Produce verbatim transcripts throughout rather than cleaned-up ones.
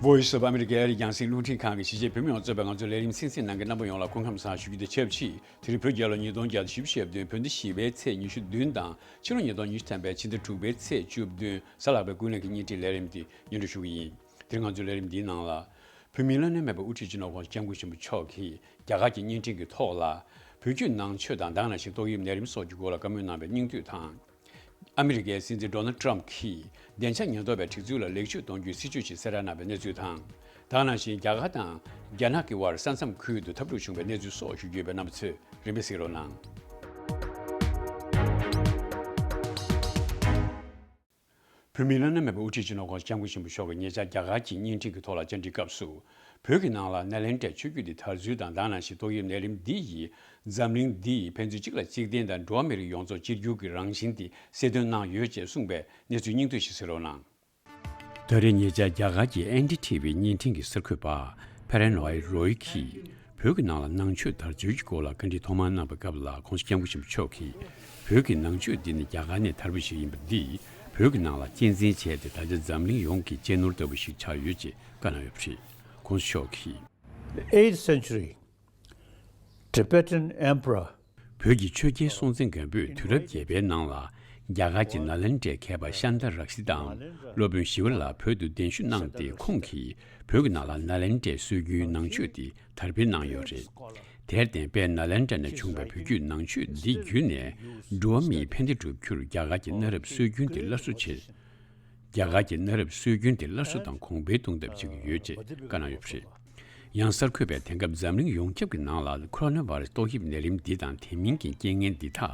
Voice of America ཨ་རིའི་རྒྱང་སྲིང་རླུང་འཕྲིན་ཁང་གིས་གཞིས་བྱེས་བོད་མི་ཡོངས་གཙོས་པའི་ང་ཚོའི་ལས་རིམ་གསན་གཟིགས་གནང་མཁན་རྣམ་པ་ཡོངས་ལ་སྐུ་ཁམས་བཟང་ཞུ་རྒྱུ་དང་ཆབས་ཅིག་དེ་རིང་བོད་རྒྱལ་ལོ་ཉིས་སྟོང་བརྒྱ་དང་བཞི་བཅུ་ཞེ་བདུན་བོད་ཟླ་བཞི་པའི་ཚེས་ཉི་ཤུ་བདུན་དང་ཕྱི་ལོ་ཉིས་སྟོང་ཉི་ཤུ་ཐམ་པའི་ཕྱི་ཟླ་དྲུག་པའི་ཚེས་བཅུ་བདུན་གཟའ་ལྷག་པའི་ཀུན་གླེང་གི་བརྙན་འཕྲིན་ལས་རིམ་འདི་སྙན་སྒྲོན་ཞུ་གི་ཡིན། དེ་རིང་ང་ཚོའི་ལས་རིམ་འདིའི་ནང་ལ། བོད་མིའི་བླ་ན་མེད་པའི་དབུ་ཁྲིད་སྤྱི་ནོར་༸གོང་ས་༸སྐྱབས་མགོན་ཆེན་པོ་མཆོག་གིས་རྒྱ་གར་གྱི་བརྙན་འཕྲིན་གྱི་ཐོག་ལ། བོད་བརྒྱུད་ནང་ཆོས་དང་དེ་ནང་བཞིན་ཏོག་དབྱིབས་ནད་རིམས་སོགས་ཀྱི་སྐོར་ལ་བཀའ་མོལ་གནང་བའི་སྙིང་བསྡུས་དང་། ཨ་མི་རི་ཀའི་སྲིད་འཛིན་ཌོ་ནལ་ཊམ་གྱིས་བདེ་འཇགས་ཉེན་རྟོག་པའི་སྒྲིག་འཛུགས་ལ་ལེགས་བཅོས་གཏོང་རྒྱུའི་སྲིད་བྱུས་ཤིག་གསལ་བསྒྲགས་གནང་བའི་གནས་ཚུལ་དང་། དེ་ནང་བཞིན་རྒྱ་གར་དང་རྒྱ་ནག་གི་དབར་ས་མཚམས་ཁུལ་དུ་འཐབ་འཁྲུག་བྱུང་བའི་གནས་ཚུལ་སོགས་ཞུ་རྒྱུ་ཡོད་པས་རྣམ་པ་ཚོས་རིམ་པས་གཟིགས་རོགས་གནང་། བོད་མིའི་བླ་ན་མེད་པའི་དབུ་ཁྲིད་སྤྱི་ནོར་༸གོང་ས་༸སྐྱབས་མགོན་ཆེན་པོ་མཆོག་གིས་ཉེ་ཆར་རྒྱ་གར་གྱི་བརྙན་འཕྲིན་གྱི་ཐོག་ལ་བཅར་འདྲིའི་སྐབས་སུ། བོད་ཀྱི་ནང་ལ་ནཱ་ལེནྡྲའི་ཆོས་བརྒྱུད་འདི་དར་ཚུལ་དང་དེ་ནང་བཞིན་ཏོག་དབྱིབས་ནད་རིམས་འདི་ཡིས་འཛམ་གླིང་འདི་ཕན་ཚུན་གཅིག་ལ་གཅིག་བརྟེན་དང་འགྲོ་བ་མི་རིགས་ཡོངས་རྫོགས་གཅིག་གྱུར་གྱི་རང་བཞིན་དེ་གསལ་སྟོན་གནང་ཡོད་ཅེས་གསུངས་པའི་གནས་ཚུལ་སྙིང་བསྡུས་ཤིག་གཟིགས་རོགས་གནང་། ད་རེས་ཉེ་ཆར་རྒྱ་གར་གྱི་ཨེན་ཌི་ཊི་ཝི་བརྙན་འཕྲིན་གྱི་གསར་འགོད་པ་ཕེ་རན་ལོའི་རོའི་གིས། བོད་ཀྱི་ནང་ལ་ནང་ཆོས་དར་ཚུལ་གྱི་སྐོར་ལ་བཀའ་འདྲི་ཐོག་མར་གནང་བའི་སྐབས་ལ། ༸གོང་ས་༸སྐྱབས་མགོན་ཆེན་པོ་མཆོག་གིས། བོད་ཀྱི་ནང་ཆོས་འདི་ནི་རྒྱ་གར་ནས་དར་བ་ཞིག་ཡིན་པ་འདིས། བོད་ཀྱི་ནང་ལ་གཅེས་འཛིན་བྱས་ཏེ། ད་ཆ་འཛམ་གླིང་ཡོངས་ཀྱི་གཅེས་ནོར་ལྟ་བུ་ཞིག་ཆགས་ཡོད་ཅེས་བཀའ་གནང་ཡོད་པ་རེད། ༸གོང་ས་མཆོག་གིས། The eighth century Tibetan emperor བོད་ཀྱི་ཆོས་རྒྱལ་སྲོང་བཙན་སྒམ་པོས་དུས་རབས་བརྒྱད་པའི་ནང་ལ། རྒྱ་གར་གྱི་ནཱ་ལེནྡྲའི་མཁས་པ་ཤཱནྟ་རཀྵི་དང་སློབ་དཔོན་ཞི་བ་ལྷ་བོད་དུ་གདན་ཞུ་གནང་སྟེ། ཁོང་གིས་བོད་ཀྱི་ནང་ལ་ནཱ་ལེནྡྲའི་སྲོལ་རྒྱུན་ནང་ཆོས་དེ་དར་སྤེལ་གནང་ཡོད་རེད། དེར་བརྟེན། དཔལ་ནཱ་ལེནྡྲ་ནས་བྱུང་བའི་བོད་བརྒྱུད་ནང་ཆོས་འདི་བརྒྱུད་ནས། འགྲོ་བ་མིའི་ཕན་བདེ་བསྒྲུབ་རྒྱུར་རྒྱ་གར་གྱི་གནའ་རབས་སྲོལ་རྒྱུན་དེ་སླར་གསོ་བྱེད། རྒྱ་གར་གྱི་གནའ་རབས་སྲོལ་རྒྱུན་དེ་སླར་གསོ་དང་གོང་འཕེལ་གཏོང་ཐབས་བྱེད་ཀྱི་ཡོད་ཅེས་བཀའ་གནང་ཡོད་པ་རེད། ཡང་གསར་འགོད་པས་དེང་སྐབས་འཛམ་གླིང་ཡོངས་ཁྱབ་ཀྱི་ནང་ལ་ཁོ་རོ་ན་བྷ་རེ་སི་ཏོག་དབྱིབས་ནད་རིམས་འདི་དང་དེ་མིན་གྱི་རྐྱེན་ངན་འདི་དག་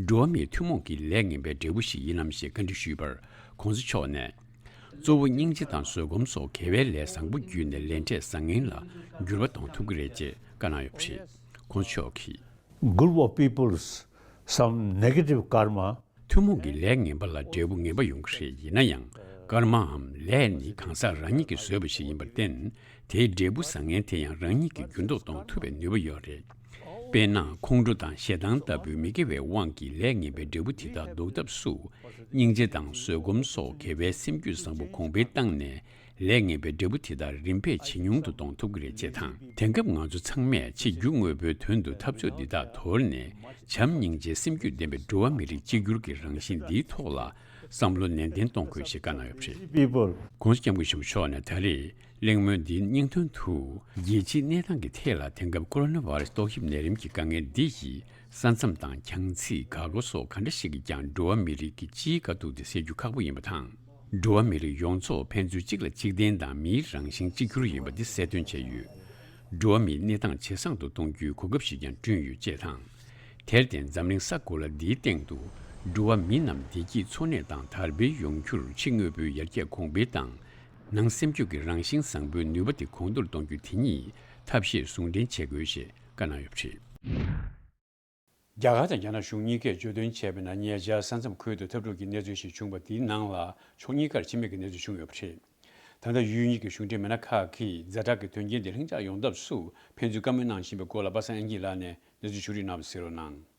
འགྲོ་བ་མིའི་ཐུན་མོང་གི་ལས་ངན་པའི་འབྲས་བུ་ཞིག་ཡིན་ནམ་ཞེས་བཀའ་འདྲི་ཞུས་པར། ༸གོང་ས་མཆོག་ནས། གཙོ་བོ་སྙིང་རྗེ་དང་བཟོད་སྒོམ་སོགས་དགེ་བའི་ལས་བཟང་པོ་བརྒྱུད་ནས་ལས་འབྲས་བཟང་ངན་ལ་འགྱུར་བ་གཏོང་ཐུབ་ཀྱི་རེད་ཅེས་བཀའ་གནང་ཡོད་པ་རེད། ༸གོང་ས་མཆོག་གིས། Group of people's some negative karma ཐུན་མོང་གི་ལས་ངན་པ་ལ་འབྲས་བུ་ངན་པ་ཡོང་གི་རེད། ཡིན་ན་ཡང་། ཀརྨའམ་ལས་ནི་གང་ཟག་རང་ཉིད་ཀྱིས་བཟོས་པ་ཞིག་ཡིན་པར་བརྟེན། དེའི་འབྲས་བུ་བཟང་ངན་དེ་ཡང་རང་ཉིད་ཀྱིས་འགྱུར་ལྡོག་གཏོང་ཐུབ་པའི་ནུས་པ་ཡོད་རེད། དཔེར་ན། ཁོང་ཁྲོ་དང་ཞེ་སྡང་ལྟ་བུའི་མི་དགེ་བའི་དབང་གིས་ལས་ངན་པའི་འབྲས་བུ་དེ་དག་ཟློག་ཐབས་སུ། སྙིང་རྗེ་དང་བཟོད་སྒོམ་སོགས་དགེ་བའི་སེམས་རྒྱུད་བཟང་པོ་གོང་འཕེལ་བཏང་ནས། ལས་ངན་པའི་འབྲས་བུ་དེ་དག་རིམ་པས་ཇེ་ཉུང་དུ་གཏོང་ཐུབ་ཀྱི་རེད་ཅེས་དང་། དེང་སྐབས་ང་ཚོ་ཚང་མས་ཕྱི་རྒྱུ་དངོས་པོའི་དོན་དུ་འཐབ་རྩོད་འདི་དག་དོར་ནས། བྱམས་སྙིང་རྗེའི་སེམས་རྒྱུད་ལྡན་པའི་འགྲོ་བ་མི་རིགས་གཅིག་གྱུར་གྱི་རང་བཞིན་འདིའི་ཐོག་ལ་བསམ་བློ་ནན་ཏན་གཏོང་དགོས་ཞེས་བཀའ་གནང་ཡོད་པ་རེད། People ༸གོང་ས་༸སྐྱབས་མགོན་ཆེན་པོ་མཆོག་ནས་ད་རེས་གླེང་མོལ་འདིའི་སྙིང་དོན་དུ། རྒྱལ་སྤྱིའི་གནས་སྟངས་ཀྱི་ཐད་ལ་དེང་སྐབས་ཀོ་རོ་ན་བྷ་རེ་སི་ཏོག་དབྱིབས་ནད་རིམས་ཀྱི་དཀའ་ངལ་འདི་ཡིས། ས་མཚམས་དང་། གྱང་ཚིགས། འགག་སྒོ་སོགས་ག་འདྲ་ཞིག་གིས་ཀྱང་འགྲོ་བ་མི་རིགས་ཀྱི་སྤྱིའི་དཀའ་སྡུག་དེ་སེལ་རྒྱུ་ཁག་པོ་ཡིན་པ་དང་། འགྲོ་བ་མི་རིགས་ཡོངས་རྫོགས་ཕན་ཚུན་གཅིག་ལ་གཅིག་བརྟེན་དང་མིའི་རང་བཞིན་གཅིག་གྱུར་ཡིན་པ་འདི་གསལ་སྟོན་བྱས་ཡོད། འགྲོ་བ་མིའི་གནས་སྟངས་ཇེ་བཟང་དུ་གཏོང་རྒྱུའི་གོ་སྐབས་ཤིག་ཀྱང་བསྐྲུན་ཡོད་ཅེས་དང་། དེར་བརྟེན་འཛམ་གླིང་ས་གོ་ལ་འདིའི་སྟེང་དུ་འགྲོ་བ་མི་རྣམས་བདེ་སྐྱིད་འཚོ་གནས་དང་དར་སྤེལ་ཡོང་རྒྱུར་ཕྱི་དངོས་པོའི་ཡར་རྒྱས་གོང་འཕེལ་དང་། ནང་སེམས་རྒྱུད་ཀྱི་རང་བཞིན་བཟང་པོའི་ནུས་པ་དེ་གོང་མཐོར་གཏོང་རྒྱུ་དེ་གཉིས་ཐབས་ཤེས་ཟུང་འབྲེལ་བྱེད་དགོས་ཞེས་བཀའ་གནང་ཡོད་པ་རེད། རྒྱ་གར་དང་རྒྱ་ནག་གཞུང་གཉིས་ཀས་བརྗོད་དོན་བྱས་པ་ན། ཉེ་ཆར་ས་མཚམས་ཁུལ་དུ་འཐབ་འཁྲུག་གི་གནས་ཚུལ་ཞིག་བྱུང་བ་དེའི་ནང་ལ་ཕྱོགས་གཉིས་ཀར་འཆི་རྨས་ཀྱི་གནས་ཚུལ་བྱུང་ཡོད་པ་རེད། ད་ལྟ་ཡུལ་གཉིས་ཀྱི་གཞུང་འབྲེལ་མི་སྣ་ཁག་གིས་ཛ་དྲག་གི་དོན་རྐྱེན་དེ་ལྷིང་འཇགས་ཡོང་ཐབས་སུ་ཕན་ཚུན་བཀའ་མོལ་གནང་བཞིན་པའི་སྐོར་ལ་པ་སངས་དབྱངས་སྐྱིད་ལགས་ནས་གནས་ཚུལ་ཕྱོགས་སྒྲིག་གནང་བ་གཟིགས་རོགས་གནང་།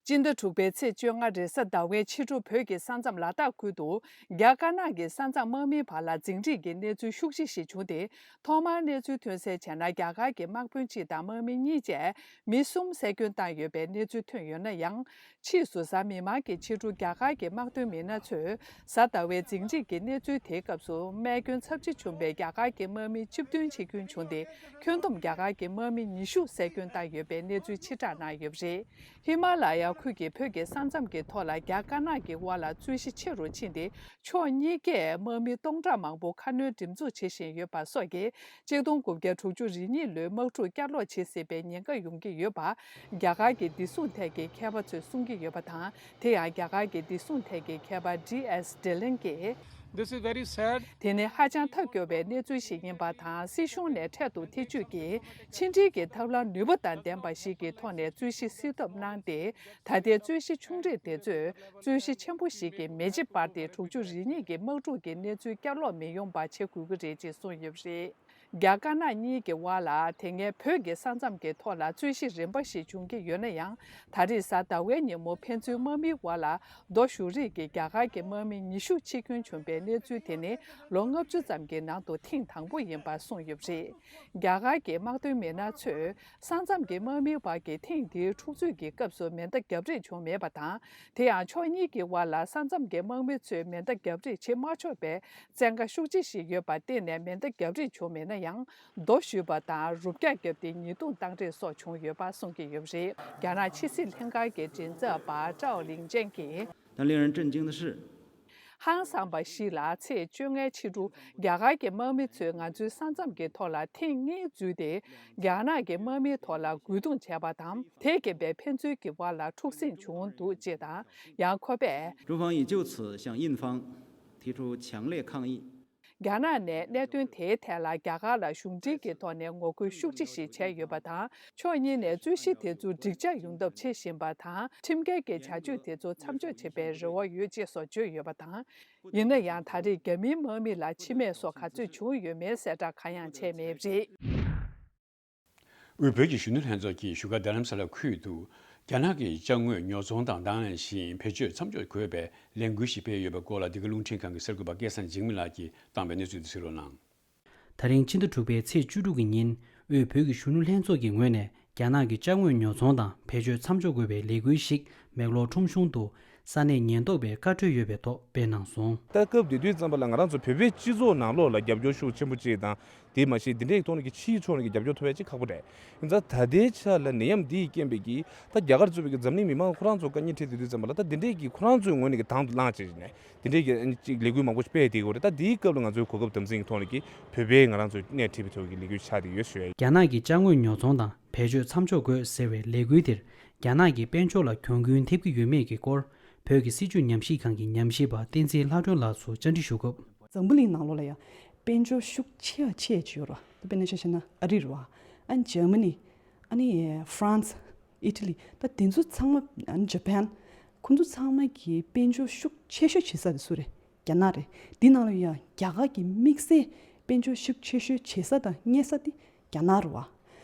སྤྱི་ཟླ་དྲུག་པའི་ཚེས་བཅོ་ལྔ་རེས་གཟའ་ཟླ་བའི་ཕྱི་དྲོ་བོད་ཀྱི་ས་མཚམས་ལ་དྭགས་ཁུལ་དུ་རྒྱ་དཀར་ནག་གི་ས་མཚམས་དམག་མིའི་བར་ལ་འཛིང་འཁྲིག་གི་གནས་ཚུལ་ཤུགས་ཆེ་ཞིག་བྱུང་སྟེ། ཐོག་མར་གནས་ཚུལ་ཐོན་གསལ་བྱས་ན། རྒྱ་གར་གྱི་དམག་དཔོན་གཅིག་དང་དམག་མི་གཉིས་བཅས་མི་གསུམ་བསད་སྐྱོན་བཏང་ཡོད་པའི་གནས་ཚུལ་ཐོན་ཡོད་ན་ཡང་། ཕྱིས་སུ་གཟའ་མིག་དམར་གྱི་ཕྱི་དྲོ་རྒྱ་གར་གྱི་དམག་དོན་མི་སྣ་ཚོས་གཟའ་ཟླ་བའི་འཛིང་འཁྲིག་གི་གནས་ཚུལ་དེའི་སྐབས་སུ་རྨས་སྐྱོན་ཚབས་ཆེ་བྱུང་བའི་རྒྱ་གར་གྱི་དམག་མི་བཅུ་བདུན་འཆི་སྐྱོན་བྱུང་སྟེ། ཁྱོན་བསྡོམས་རྒྱ་གར་གྱི་དམག་མི་ཉི་ཤུ་བསད་སྐྱོན་བཏང་ཡོད་པའི་གནས་ཚུལ་ཕྱིར་བསྒྲགས་གནང་ཡོད་པ་རེད། ཧི་མ་ལ་ཡ་ཁུལ་གྱི་བོད་ཀྱི་ས་མཚམས་ཀྱི་ཐོག་ལ་རྒྱ་དཀར་ནག་གི་དབར་ལ་རྩོད་གཞི་ཆེ་རུ་ཕྱིན་ཏེ། ཕྱོགས་གཉིས་ཀས་དམག་མི་སྟོང་ཕྲག་མང་པོ་ཁ་སྣོན་སྒྲིག་འཛུགས་བྱེད་བཞིན་ཡོད་པ་སོགས་ཀྱིས་གཅིག་སྟོང་དགུ་བརྒྱ་དྲུག་ཅུ་རེ་གཉིས་ལོའི་དམག་འཁྲུག་བསྐྱར་ལོག་བྱེད་སྲིད་པའི་ཉེན་ཁ་ཡོང་གི་ཡོད་པ། རྒྱ་གར་གྱི་བདེ་སྲུང་ཐད་ཀྱི་མཁས་པ་ཚོས་གསུང་གི་ཡོད་པ་དང་། དེ་ཡང་རྒྱ་གར་གྱི་བདེ་སྲུང་ཐད་ཀྱི་མཁས་པ་ཌི་ཨེས་ཌི་ལིན་གྱིས། This is very sad. དེ་ནི་ཧ་ཅང་ཐབས་སྐྱོ་བའི་གནས་ཚུལ་ཞིག་ཡིན་པ་དང་། སྲིད་གཞུང་ནས་འཕྲལ་དུ་ཐེ་ཇུས་ཀྱིས་ཕྱི་འབྲེལ་གྱི་ཐབས་ལམ་ནུས་པ་དང་ལྡན་པ་ཞིག་གི་ཐོག་ནས་རྩོད་གཞི་སེལ་ཐབས་གནང་སྟེ། ད་ལྟའི་རྩོད་གཞི་ཆུང་འདྲིས་དེ་ཚོས་རྩོད་གཞི་ཆེན་པོ་ཞིག་གི་མེ་ལྕེ་སྤར་ཏེ། དྲུག་ཅུ་རེ་གཉིས་ཀྱི་དམག་འཁྲུག་གི་གནས་ཚུལ་བསྐྱར་ལོག་མི་ཡོང་པ་བྱེད་དགོས་ཀྱི་རེད་ཅེས་གསུངས་ཡོད་པ་རེད། རྒྱ་དཀར་ནག་གཉིས་ཀྱི་དབར་ལ་དེ་སྔའི་བོད་ཀྱི་ས་མཚམས་ཀྱི་ཐོག་ལ་རྩོད་གཞི་རིམ་པ་ཞིག་འབྱུང་གི་ཡོད་ན་ཡང་། ད་རེས་གཟའ་ཟླ་བའི་ཉིན་མོ་ཕན་ཚུན་དམག་མིའི་དབར་ལ་རྡོ་གཞུ་རེས་ཀྱིས་རྒྱ་གར་གྱི་དམག་མི་ཉི་ཤུ་འཆི་སྐྱོན་བྱུང་པའི་གནས་ཚུལ་དེ་ནི་ལོ་ལྔ་བཅུ་ཙམ་གྱི་ནང་དུ་ཐེངས་དང་པོ་ཡིན་པ་གསུངས་ཡོད་པ་རེད། རྒྱ་གར་གྱི་དམག་དོན་མི་སྣ་ཚོས་ས་མཚམས་ཀྱི་དམག་མིའི་བར་གྱི་ཐེངས་འདིའི་འཁྲུག་རྩོད་ཀྱི་སྐབས་སུ་མེ་མདའ་བརྒྱབ་རེས་བྱུང་མེད་པ་དང་། དེ་ཡང་ཕྱོགས་གཉིས་ཀྱི་དབར་ལ་ས་མཚམས་ཀྱི་དམག་མི་ཚོས་མེ་མདའ་བརྒྱབ་རེས་བྱེད་མ་ཆོག་པའི་བཙན་བཀའ་ཤུགས་ཆེ་ཞིག་ཡོད་པར་བརྟེན་ནས་མེ་མདའ་བརྒྱབ་རེས་བྱུང་མེད་ན་ཡང་། རྡོ་གཞུས་པ་དང་རུབ་རྒྱག་བརྒྱབ་སྟེ་ཉེས་རྡུང་བཏང་རེས་སོགས་བྱུང་ཡོད་པ་གསུང་གི་ཡོད་པ་རེད། རྒྱ་ནག་ཕྱི་སྲིད་ལྷན་ཁང་གི་མགྲིན་ཚབ་པ་ཀྲའོ་ལིང་ཅན་གྱིས། 但令人震惊的是， ཧང་སངས་པ་ཞིག་ལ་ཚེས་བཅོ་ལྔའི་ཕྱི་དྲོ་རྒྱ་གར་གྱི་དམག་མི་ཚོས་ང་ཚོའི་ས་མཚམས་ཀྱི་ཐོག་ལ་ཐེངས་གཉིས་འཛུལ་ཏེ། རྒྱ་ནག་གི་དམག་མིའི་ཐོག་ལ་རྒོལ་རྡུང་བྱས་པ་དང་། དེས་རྐྱེན་པས་ཕན་ཚུན་གྱི་དབར་ལ་འཁྲུག་ཟིང་བྱུང་འདུག་ཅེས་དང་། ཡང་ཁོ་པས། 中方已就此向印方提出强烈抗议。 རྒྱ་ནག་ནས་གནད་དོན་དེའི་ཐད་ལ་རྒྱ་གར་ལ་གཞུང་འབྲེལ་གྱི་ཐོག་ནས་ངོ་རྒོལ་ཤུགས་ཆེ་ཞིག་བྱས་ཡོད་པ་དང་། ཕྱོགས་གཉིས་ནས་རྩོད་གཞི་དེ་ཚོ་འགྲིག་འཇགས་ཡོང་ཐབས་བྱེད་བཞིན་པ་དང་། ཁྲིམས་འགལ་གྱི་བྱ་སྤྱོད་དེ་ཚོ་མཚམས་འཇོག་བྱེད་པའི་རེ་བ་ཡོད་ཅེས་སོགས་བརྗོད་ཡོད་པ་དང་། ཡིན་ན་ཡང་ད་རེས་རྒྱ་མིའི་དམག་མི་ལ་འཆི་རྨས་སོགས་ག་ཚོད་བྱུང་ཡོད་མེད་གསལ་བསྒྲགས་གང་ཡང་བྱས་མེད་པ་རེད། དབུས་བོད་ཀྱི་གཞོན་ནུ་ལྷན་ཚོགས་ཀྱིས་བཞུགས་སྒར་རྡ་རམ་ས་ལ་ཁུལ་དུ་རྒྱ་ནག་གི་ཅ་དངོས་ཉོ་ཚོང་དང་དང་ལེན་བཞིན་བེད་སྤྱོད་མཚམས་འཇོག་དགོས་པའི་ལས་འགུལ་ཞིག་སྤེལ་ཡོད་པའི་སྐོར་ལ། འདི་ག་རླུང་འཕྲིན་ཁང་གི་གསར་འགོད་པ་སྐལ་བཟང་འཇིགས་མེད་ལགས་ཀྱིས་བཏང་བའི་གནས་ཚུལ་དེ་གསན་རོགས་གནང་། ད་རིང་ཕྱི་ཟླ་དྲུག་པའི་ཚེས་བཅུ་དྲུག་གི་ཉིན། དབུས་བོད་ཀྱི་གཞོན་ནུ་ལྷན་ཚོགས་ཀྱི་ངོས་ནས་རྒྱ་ནག་གི་ཅ་དངོས་ཉོ་ཚོང་དང་བེད་སྤྱོད་མཚམས་འཇོག་དགོས་པའི་ལས་འགུལ་ཞིག་མེག་ལོར་ཁྲོམ་གཞུང་དུ་ས་གནས་ཉེན་རྟོག་པས་བཀའ་འཁྲོལ་ཡོད་པའི་ཐོག་སྤེལ་གནང་སོང་། ད་སྐབས་དེ་དུས་ཙམ་པ་ལ་ང་རང་ཚོ་བོད་པའི་སྤྱི་ཚོགས་ནང་ལོགས་ལ་རྒྱབ་སྐྱོར་ཤུགས་ཆེན་པོ་ཅིག་དང་། དེ་མ་ཟད་འདི་འདྲའི་ཐོག་ནས་ཀྱི་ཕྱིའི་ཕྱོགས་ནས་ཀྱི་རྒྱབ་སྐྱོར་ཐོབ་ཡ་ཅིག་ཁག་པོ་རེད། ཡིན་ཙང་ད་ལྟའི་ཆ་ལ་ནད་ཡམས་འདི་ཡི་རྐྱེན་པས་ཀྱི་ད་རྒྱ་གར་གཙོས་པའི་ཀྱི་འཛམ་གླིང་མི་མང་ཁོ་རང་ཚོ་དཀའ་ངལ་འཕྲད་དེ་དུས་ཙམ་པ་ལ། ད་འདི་འདྲའི་ཀྱི་ཁོ་རང་ཚོའི་ངོས་ནས་ཀྱི་དང་དུ་བླངས་བྱས་ནས་འདི་འདྲའི་ཀྱི་ཅིག་ལས་འགུལ་མང་པོ་ཞིག་སྤེལ་བསྡད་ཡོད་རེད། ད་དེའི་སྐབས་ལ་ང་ཚོའི་གོ་སྐབས་དམ་འཛིན་གྱི་ཐོག་ནས་ཀྱི་བོད་པའི་ང་རང་ཚོའི་གནས་འཕྲད་པའི་ཐོག་གི་ལས་འགུལ་ཆགས་བསྡད་ཡོད་ཞུ་ཡ་ཡིན། རྒྱ་ནག་གི་ཅ་དངོས་ཉོ་ཚོང་དང་བེད་སྤྱོད་མཚམས་འཇོག་དགོས་ཟེར་བའི་ལས་འགུལ་དེར་རྒྱ་ནག་གི་དཔལ་འབྱོར་ལ་གྱོང་གུན་ཐེབས་ཀྱི་ཡོད་མེད་ཀྱི་སྐོར། བོད་ཀྱི་སྲིད་བྱུས་ཉམས་ཞིབ་ཁང་གི་ཉམས་ཞིབ་པ་བསྟན་འཛིན་ལྷ་སྒྲོན་ལགས་སུ་བཅར་འདྲི་ཞུ་སྐབས། འཛམ་བུ་གླིང་ནང་ལོགས་ལ་ཡང་དཔལ་འབྱོར་ཤུགས་ཆེ་བ་ཆེ་ཅིག་ཡོད་རེད་བ། དཔེར་ན་ཆ་བཞག་ན་ཨ་རི་རེད་བ། ཨ་ནི་འཇར་མ་ནི། ཨ་ནི་ཧྥ་རན་སི། ཨི་ཊ་ལི། ད་དེ་ཚོ་ཚང་མ། ཨ་ནི་ཇ་པན། ཁོ་ཚོ་ཚང་མ་གི་དཔལ་འབྱོར་ཤུགས་ཆེ་ཤོས་བྱེད་ས་དེ་སུ་རེད། རྒྱ་ནག་རེད། འདི་ནང་ལ་ཡང་རྒྱ་གར་གྱི་དམིགས་བསལ་དཔལ་འབྱོར་ཤུགས་ཆེ་ཤོས་བྱེད་ས་དང་རྙེད་ས་དེ་རྒྱ་ནག་རེད་བ།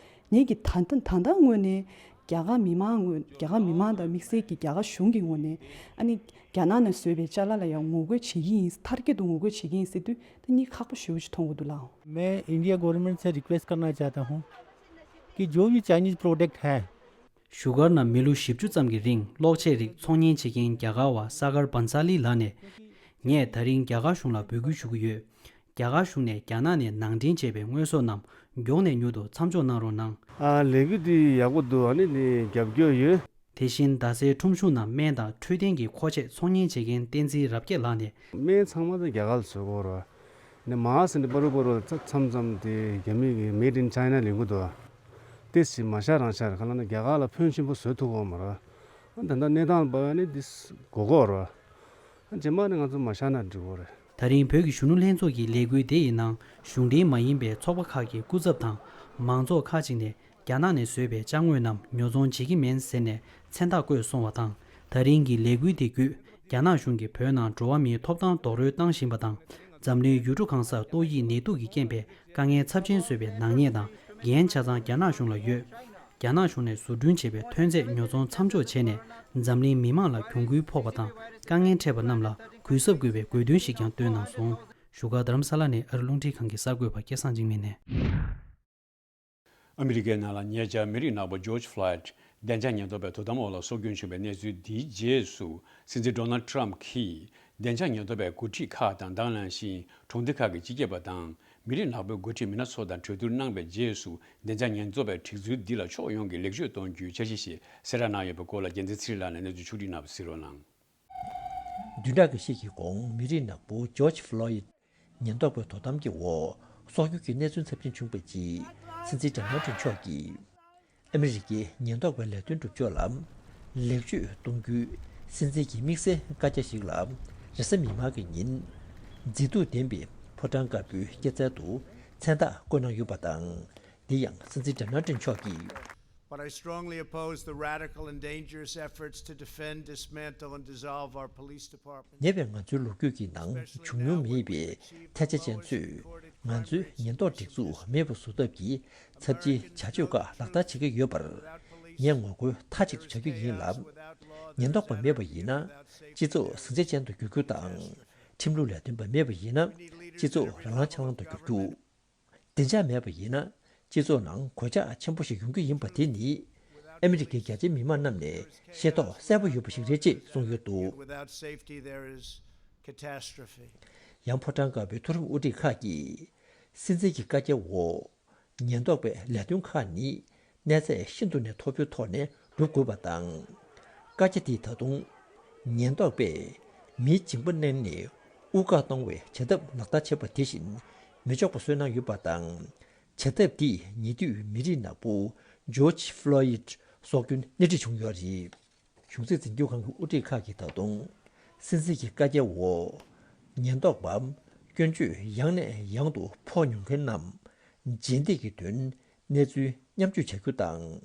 ངེད་ཀྱི་ད་ལྟ་ད་ལྟ་ངོས་ནས་རྒྱ་གར་མི་མང་ངོས། རྒྱ་གར་མི་མང་དང་དམིགས་བསལ་གྱི་རྒྱ་གར་གཞུང་གི་ངོས་ནས། ཨ་ནི་རྒྱ་ནག་ནས་བཟོས་པའི་ཅ་ལག་ལ་ཡང་ངོ་རྒོལ་བྱེད་ཀྱི་ཡིན། མཐར་སྐྱེལ་དུ་ངོ་རྒོལ་བྱེད་ཀྱི་ཡིན་ཟེར་དུས་ད་གཉིས་ཁག་པོ་ཞེ་པོ་ཅིག་མཐོང་གི་འདུག་ལགས། मैं India government से रिक्वेस्ट करना चाहता हूँ कि जो भी चाइनीज प्रोडक्ट है। བཞུགས་སྒར་ནང་མི་ལོ་བཞི་བཅུ་ཙམ་གྱི་རིང་གློག་ཆས་རིགས་ཚོང་གཉེར་བྱེད་མཁན་རྒྱ་གར་བ་ས་གར་བན་ས་ལི་ལགས་ནས། ངས་ད་རིང་རྒྱ་གར་གཞུང་ལ་འབོད་སྐུལ་ཞུ་གི་ཡོད། རྒྱ་གར་གཞུང་ནས་རྒྱ་ནག་ནས་ནང་འདྲེན་བྱས་པའི་དངོས་ཟོག་རྣམས་མགྱོགས་ནས་མྱུར་དུ་མཚམས་འཇོག་གནང་རོགས་གནང་། ཨ། ལས་འགུལ་འདི་ཡག་པོ་འདུག་ཨ་ནི་ནི་རྒྱབ་སྐྱོར་ཡོད། དེ་བཞིན་རྡ་སའི་ཁྲོམ་གཞུང་ནང་སྨན་དང་འཕྲོད་བསྟེན་གྱི་མཁོ་ཆས་ཚོང་གཉེར་བྱེད་མཁན་བསྟན་འཛིན་རབ་རྒྱས་ལགས་ནས། སྨན་ཚང་མ་ད་རྒྱ་གར་ལ་བཟོ་དགོས་རེད། ནས་མ་ཟིན་ཏེ་པ་རུ་པ་རུ་མཚམས་མཚམས་དེ་རྒྱ་མི་གི་Made in China ལེན་གི་འདུག་ཏེ་སི་མ་ཤ་རང་ཤ་རེད། ཁ་ལ་ན་རྒྱ་གར་ལ་ཕོན་ཆེན་པོ་བཟོ་ཐུབ་ཀྱི་ཡོད་མ་རེད། ཨ་ད་ལྟ་གནས་སྟངས་ལ་བབས་ནས་འདི་དགོས་ཀྱི་ཡོད་རེད། ཨ་རྗེས་མ་ནས་ང་ཚོ་མ་ཤ་ན་འགྲིག་གི་རེད། ད་རིང་བོད་ཀྱི་གཞོན་ནུ་ལྷན་ཚོགས་ཀྱི་ལས་འགུལ་དེ་ཡི་ནང་གཞུང་འབྲེལ་མ་ཡིན་པའི་ཚོགས་པ་ཁག་གི་སྐུ་ཚབ་དང་མང་ཚོགས་ཁག་ཅིག་ནས། རྒྱ་ནག་ནས་བཟོས་པའི་ཅ་དངོས་རྣམས་ཉོ་ཚོང་བྱེད་ཀྱི་མིན་ཟེར་ནས་མཚན་རྟགས་བཀོད་སོང་བ་དང་། ད་རིང་གི་ལས་འགུལ་དེ་བརྒྱུད་རྒྱ་ནག་གཞུང་གིས་བོད་ནང་འགྲོ་བ་མིའི་ཐོབ་ཐང་རྡོག་རོལ་བཏང་བཞིན་པ་དང་། འཛམ་གླིང་ཡུལ་གྲུ་གང་སར་ཏོག་དབྱིབས་ནད་དུག་གི་རྐྱེན་པས་དཀའ་ངལ་ཚབས་ཆེན་བཟོས་པའི་ནག་ཉེས་དང་འགན་ཆ་ཚང་རྒྱ་ནག་གཞུང་ལ་ཡོད། རྒྱ་ནག་གཞུང་ནས་བཟོ་སྐྲུན་བྱས་པའི་ཐོན་རྫས་ཉོ་ཚོང་མཚམས་འཇོག་བྱས་ནས་འཛམ་གླིང་མི་མང་ལ་གྱོང་གུན་ཕོག་པ་དང་དཀའ་ངལ་འཕྲད་པ་རྣམས་ལ་གུས་ཞབས་དགོས་པའི་དགོས་འདུན་ཞིག་ཀྱང་བཏོན་གནང་སོང་། བཞུགས་སྒར་རྡ་རམ་ས་ལ་ནས་ཨ་རི་རླུང་འཕྲིན་ཁང་གི་གསར་འགོད་པ་སྐལ་བཟང་འཇིགས་མེད་ནས། ཨ་མི་རི་ཀའི་ནང་ལ་ཉེ་ཆར་མི་རིགས་ནག་པོ་ཇོརྗ་ཕློའིཌ་བདེ་འཇགས་ཉེན་རྟོག་པའི་དོ་དམ་འོག་ལ་སྲོག་སྐྱོན་བྱུང་བའི་གནས་ཚུལ་འདིའི་རྗེས་སུ། སྲིད་འཛིན་ཌོ་ནལ་ཌི་ཊརམ་གྱིས་བདེ་འཇགས་ཉེན་རྟོག་པའི་འགོ་ཁྲིད་ཁག་དང་དང་བླངས་ཤིང་གྲོང་སྡེ་ཁག་གི་སྤྱི་ཁྱབ་པ་དང་མི་རིགས་ནག་པོའི་འགོ་ཁྲིད་མི་སྣ་ཚོ་དང་གྲོས་བསྡུར་གནང་བའི་རྗེས་སུ། བདེ་འཇགས་ཉེན་རྟོག་པའི་སྒྲིག་འཛུགས་འདི་ལ་ཕྱོགས་ཡོངས་ཀྱི་ལེགས་བཅོས་གཏོང་རྒྱུའི་འཆར་གཞི་ཞིག་གསལ་བསྒྲགས་གནང་ཡོད་པའི་སྐོར་ལ་རྒྱལ་མཚན་ཚེ་རིང་ལགས་ནས་གནས་ཚུལ་ཕྱོགས་སྒྲིག་གནང་བ་གཟིགས་རོགས་གནང་། བདུན་ཕྲག་ཁ་ཤས་ཀྱི་གོང་མི་རིགས་ནག་པོ་ཇོརྗ་ཕློའིཌ་ཉེན་རྟོག་པའི་དོ་དམ་གྱི་འོག་སྲོག་སྐྱོན་གྱི་གནས་ཚུལ་ཚབས་ཆེན་བྱུང་བའི་རྗེས། སྲིད་འཛིན་ཌོ་ནལ་ཌི་ཊརམ་མཆོག་གིས་ཨ་མི་རི་ཀའི་ཉེན་རྟོག་པའི་ལས་དོན་སྒྲུབ་ཕྱོགས་ལ་ལེགས་བཅོས་གཏོང་རྒྱུའི་སྲིད་འཛིན་གྱི་དམིགས་བསལ་བཀའ་རྒྱ་ཞིག་ལ་རེས་གཟའ་མིག་དམར་གྱི་ཉིན་མཛེས་སྡུག་ལྡན་པའི་ཕོ་བྲང་དཀར་པོའི་སྐྱེད་ཚལ་དུ་མཚན་རྟགས་བཀོད་གནང་ཡོད་པ་དང་། འདི་ཡང་སྲིད་འཛིན་ཌོ་ནལ་ཌི་ཊརམ་མཆོག་གིས། But I strongly oppose the radical and dangerous efforts to defend, dismantle, and dissolve our police department. ཉེ་བའི་ང་ཚོའི་ལོ་རྒྱུས་ཀྱི་ནང་བྱུང་མྱོང་མེད་པའི་ཐལ་ཆ་ཅན་ཚོས་ ང་ཚོའི་ཉེན་རྟོག་སྒྲིག་འཛུགས་མེད་པ་བཟོ་ཐབས་ཀྱི་ཚབས་ཆེའི་བྱ་སྤྱོད་ཁག་ལག་བསྟར་བྱེད་ཀྱི་ཡོད་པར་ངས་ངོ་རྒོལ་མཐའ་གཅིག་ཏུ་བྱ་རྒྱུ་ཡིན་ལ། ཉེན་རྟོག་པ་མེད་པ་ཡིན་ན། སྤྱི་ཚོགས་ཟིང་ཆ་ཅན་དུ་འགྱུར་རྒྱུ་དང་། ཁྲིམས་ལུགས་ལས་དོན་པ་མེད་པ་ཡིན་ན། སྤྱི་ཚོགས་རང་ལང་ཆང་ལང་དུ་འགྱུར་རྒྱུ། བདེ་འཇགས་མེད་པ་ཡིན་ན། སྤྱི་ཚོགས་ནང་གོད་ཆག་ཆེན་པོ་ཞིག་ཡོང་རྒྱུ་ཡིན་པ་དེ་ནི། ཨ་མི་རི་ཀའི་རྒྱ་ཆེའི་མི་མང་རྣམས་ནས་ཤེས་རྟོགས་གསལ་པོ་ཡོད་པ་ཞིག་རེད་ཅེས་གསུངས་ཡོད་འདུག Without safety, there is catastrophe. ཡང་ཕོ་བྲང་དཀར་པོའི་མཐོ་རིམ་དབུ་ཁྲིད་ཁག་གིས། སྲིད་འཛིན་གྱི་བཀའ་རྒྱའི་འོག་ཉེན་རྟོག་པའི་ལས་དོན་ཁག་ནི་གནས་ཚད་ཤིན་ཏུ་ནས་མཐོ་པོའི་ཐོག་ནས་སྒྲུབ་དགོས་པ་དང་། བཀའ་རྒྱ་འདིས་ད་དུང་ཉེན་རྟོག་པས་མིའི་མཇིང་པ་མནན་ནས་དབུགས་བཀག་གཏོང་བའི་བྱ་ཐབས་ལག་བསྟར་བྱས་པ་དེ་བཞིན་མི་ཆོག་པ་བཟོས་གནང་ཡོད་པ་དང་། བྱ་ཐབས་འདིས་ཉེ་དུས་མི་རིགས་ནག་པོ་ཇོརྗ་ཕློ་ཡིད་སྲོག་སྐྱོན་སྣེ་ཁྲིད་བྱུང་ཡོད་རེད། གཞུང་སྲིད་འཛིན་སྐྱོང་ཁང་གི་དབུ་ཁྲིད་ཁག་གིས་ད་དུང་སྲིད་འཛིན་གྱི་བཀའ་རྒྱའི་འོག་ཉེན་རྟོག་པ་སྐྱོན་བརྗོད་ཡང་ནས་ཡང་དུ་ཕོག་མྱོང་མཁན་རྣམས་རྗེས་འདེད་ཀྱི་དོན་གནས་ཚུལ་མཉམ་སྤྱོད་བྱ་རྒྱུ་དང་།